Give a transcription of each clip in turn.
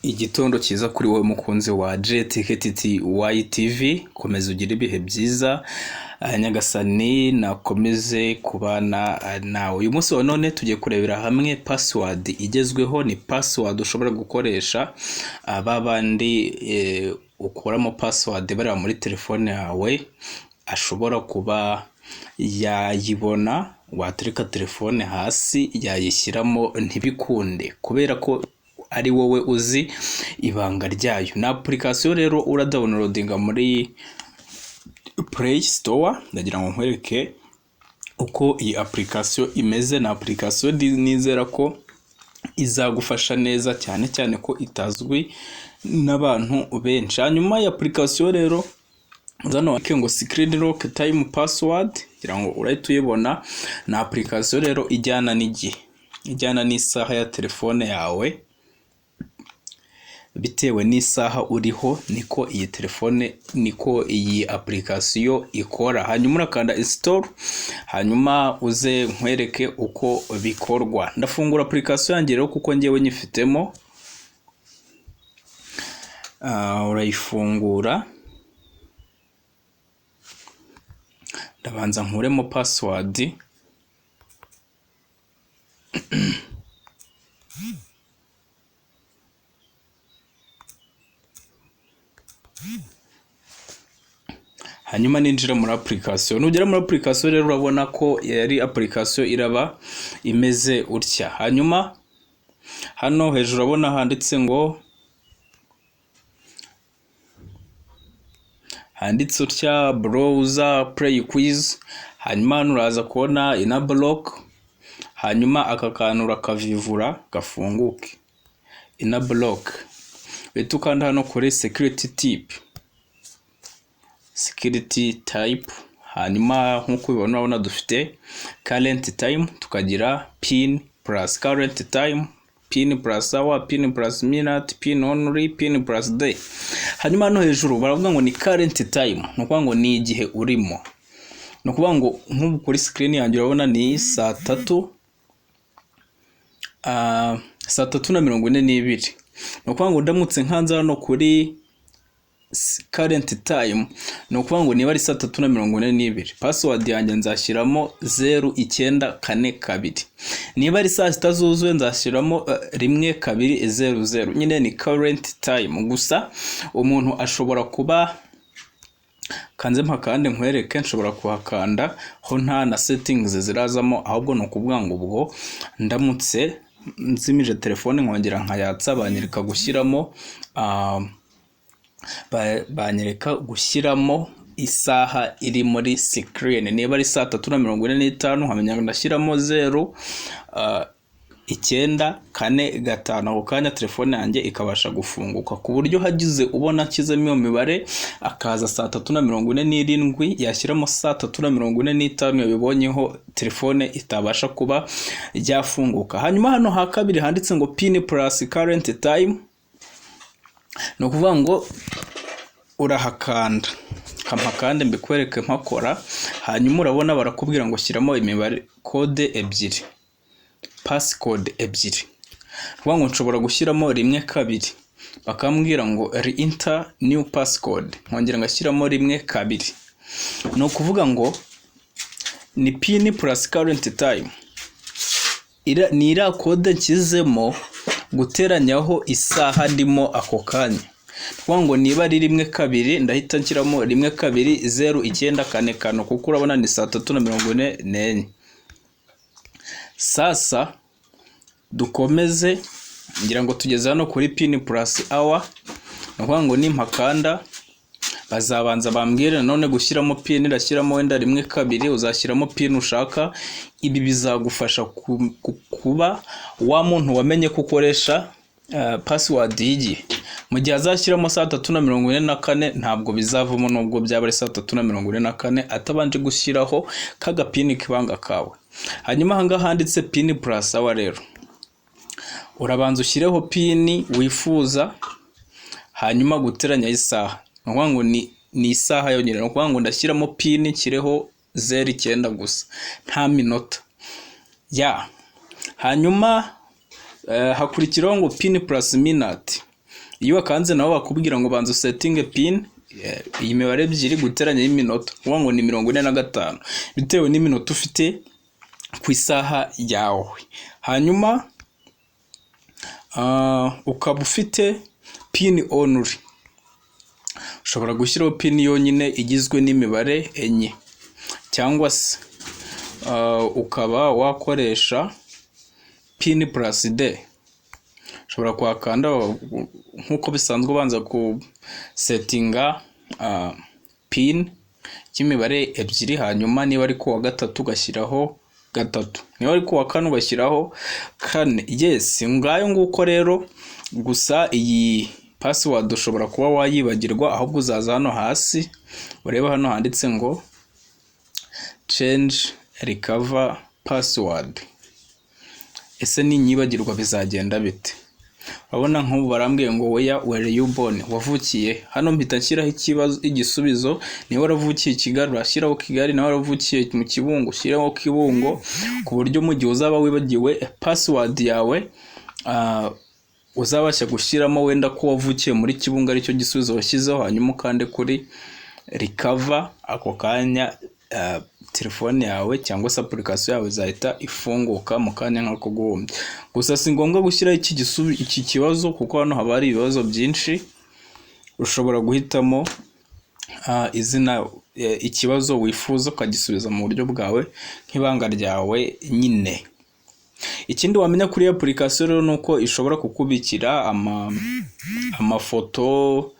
Igitondo cyiza kuri wowe mukunzi wa JTKTTY TV, komeza ugire ibihe byiza, Nyagasani nakomeze kubana nawe. Uyu munsi wa none tugiye kurebera hamwe password igezweho, ni password ushobora gukoresha ba bandi ukuramo password bareba muri telefone yawe, ashobora kuba yayibona, watereka telefone hasi yayishyiramo ntibikunde kubera ko ari wowe uzi ibanga ryayo. Ni application rero uradownloadinga muri Play Store, ndagira ngo nkwereke uko iyi application imeze. Ni application nizera ko izagufasha neza cyane cyane ko itazwi n'abantu benshi. Hanyuma iyi application rero uzano wandike ngo screen lock time password, ngira ngo urahita uyibona. Ni application rero ijyana n'igihe, ijyana n'isaha ya telefone yawe, bitewe n'isaha uriho niko iyi telefone, niko iyi application ikora. Hanyuma urakanda install, hanyuma uze nkwereke uko bikorwa. Ndafungura application yanjye rero kuko ngewe nyifitemo. Urayifungura, ndabanza nkuremo password. Hanyuma ninjira muri application. Nugera muri application rero urabona ko yari application iraba imeze utya. Hanyuma hano hejuru urabona handitse ngo, handitse utya browser play quiz. Hanyuma hano uraza kubona enable lock, hanyuma aka kantu urakavivura gafunguke, enable lock. Uhita ukanda hano kuri security tip, security type. Hanyuma nk'uko ubibona urabona dufite current time, tukagira pin plus current time, pin plus hour, pin plus minute, pin only, pin plus day. Hanyuma hano hejuru baravuga ngo ni current time, ni ukuvuga ngo ni igihe urimo. Ni ukuvuga ngo nk'ubu kuri screen yanjye urabona ni saa tatu, 3:42. Ni ukuvuga ngo ndamutse nkanze hano kuri current time, ni ukuvuga ngo niba ari 3:42, password yanjye nzashyiramo 0942. Niba ari saa sita zuzuye nzashyiramo 1200. Nyine ni current time. Gusa umuntu ashobora kuba kanze mpakande nkwereke, nshobora kuhakanda ho nta na settings zirazamo, ahubwo ni ukuvuga ngo ubwo ndamutse nzimije telefone nkongera nkayatsa banyereka gushyiramo, banyereka gushyiramo isaha iri muri screen. Niba ari 3:45 nkamenya ndashyiramo 0 9 4 5, ako kanya telefone yanjye ikabasha gufunguka, ku buryo hagize ubona akizemo iyo mibare akaza 3:47 yashyiramo 3:45 yabibonyeho, telefone itabasha kuba yafunguka. Hanyuma hano ha kabiri handitse ngo pin plus current time, ni ukuvuga ngo urahakanda, kampakande mbikwereke mpakora. Hanyuma urabona barakubwira ngo shyiramo imibare kode ebyiri, passcode ebyiri. Ni ukuvuga ngo nshobora gushyiramo 1 2, bakambwira ngo re-enter new passcode, nkongera ngashyiramo 1 2. Ni ukuvuga ngo ni pin plus current time, ni iriya kode nshyizemo guteranyaho isaha ndimo ako kanya. Ni ukuvuga ngo niba ari 1 2 ndahita nshyiramo 1 2 0 9 4 5, kuko urabona ni 3:44. Sasa dukomeze, ngira ngo tugeze hano kuri pin plus hour. Ni ukuvuga ngo nimpakanda bazabanza bambwire nanone gushyiramo pin, ndashyiramo wenda 1 2, uzashyiramo pin ushaka. Ibi bizagufasha kuba wa muntu wamenye ko ukoresha password y'igihe. Mu gihe azashyiramo 3:44 ntabwo bizavamo, nubwo byaba ari 3:44 atabanje gushyiraho kagapini k'ibanga kawe. Hanyuma aha ngaha handitse pin plus hour rero urabanza ushyireho pin wifuza, hanyuma guteranya isaha. Ni ukuvuga ngo ni isaha yonyine, ni ukuvuga ngo ndashyiramo pin nshyireho 0 9 gusa, nta minota ya. Hanyuma hakurikiraho ngo pin plus minute. Iyo wakanze nabo bakubwira ngo banza usettinge PIN, iyi mibare ebyiri guteranya y'iminota, ukuvuga ngo ni 45 bitewe n'iminota ufite ku isaha yawe. Hanyuma ukaba ufite PIN only, ushobora gushyiraho PIN yonyine igizwe n'imibare enye, cyangwa se ukaba wakoresha PIN plus day. Ushobora kuhakanda nk'uko bisanzwe, ubanza kusettinga PIN cy'imibare ebyiri, hanyuma niba ari ku wa gatatu ugashyiraho gatatu, niba ari ku wa kane ugashyiraho kane. Yes, ngayo nguko rero. Gusa iyi password ushobora kuba wayibagirwa, ahubwo uzaza hano hasi urebe hano handitse ngo "Change recover password". Ese ninyibagirwa bizagenda bite? Urabona nk'ubu barambwiye ngo "Where were you born?" Wavukiye? Hano mpita nshyiraho ikibazo, igisubizo. Niba waravukiye i Kigali urashyiraho Kigali, niba waravukiye mu Kibungo ushyiraho Kibungo, ku buryo mu gihe uzaba wibagiwe password yawe uzabasha gushyiramo wenda ko wavukiye muri Kibungo, aricyo gisubizo washyizeho, hanyuma ukande kuri recover. Ako kanya telefone yawe cyangwa se application yawe izahita ifunguka mu kanya nk'ako guhumbya. Gusa si ngombwa gushyiraho iki kibazo, kuko hano haba hari ibibazo byinshi. Ushobora guhitamo izina, ikibazo wifuza, ukagisubiza mu buryo bwawe nk'ibanga ryawe nyine. Ikindi wamenya kuri iyi application rero ni uko ishobora kukubikira amafoto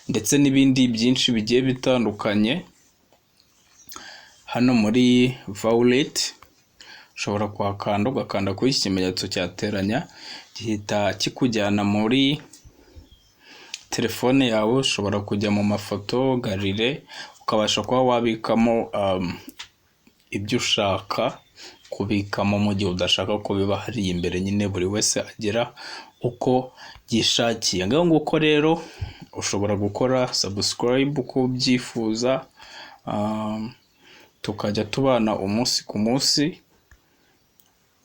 ndetse n'ibindi byinshi bigiye bitandukanye. Hano muri vault ushobora kuhakanda, ugakanda kuri iki kimenyetso cyateranya, gihita kikujyana muri telefone yawe. Ushobora kujya mu mafoto, gallery, ukabasha kuba wabikamo ibyo ushaka kubikamo mu gihe udashaka ko biba hariya imbere nyine, buri wese agera uko yishakiye. Ngaho nguko rero, ushobora gukora subscribe uko ubyifuza, tukajya tubana umunsi ku munsi.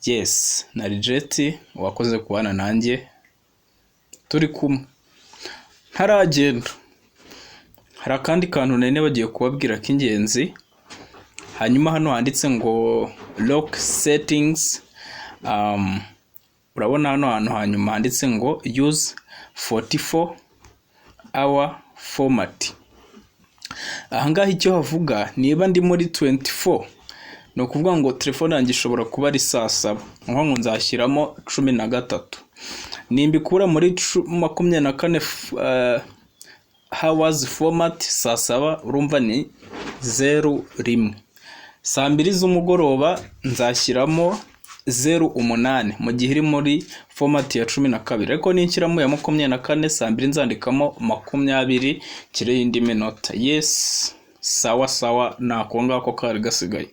Yes, na Rijeti wakoze kubana nanjye turi kumwe. Ntaragenda, hari akandi kantu nari bagiye kubabwira k'ingenzi. Hanyuma hano handitse ngo "Lock settings", urabona hano hantu hanyuma handitse ngo "Use 44 hour format". Ahangaha icyo havuga, niba ndi muri 24, ni ukuvuga ngo telefone yanjye ishobora kuba ari saa saba, ni ukuvuga ngo nzashyiramo 13. Nimbikura muri 24 hours format, saa saba urumva ni 01, saa mbiri z'umugoroba nzashyiramo 08 mu gihe iri muri format ya 12. Ariko ninshyiramo ya 24, saa mbiri nzandikamo 20, nshyireho indi minota. Yes, sawa sawa, ni ako ngako kari gasigaye.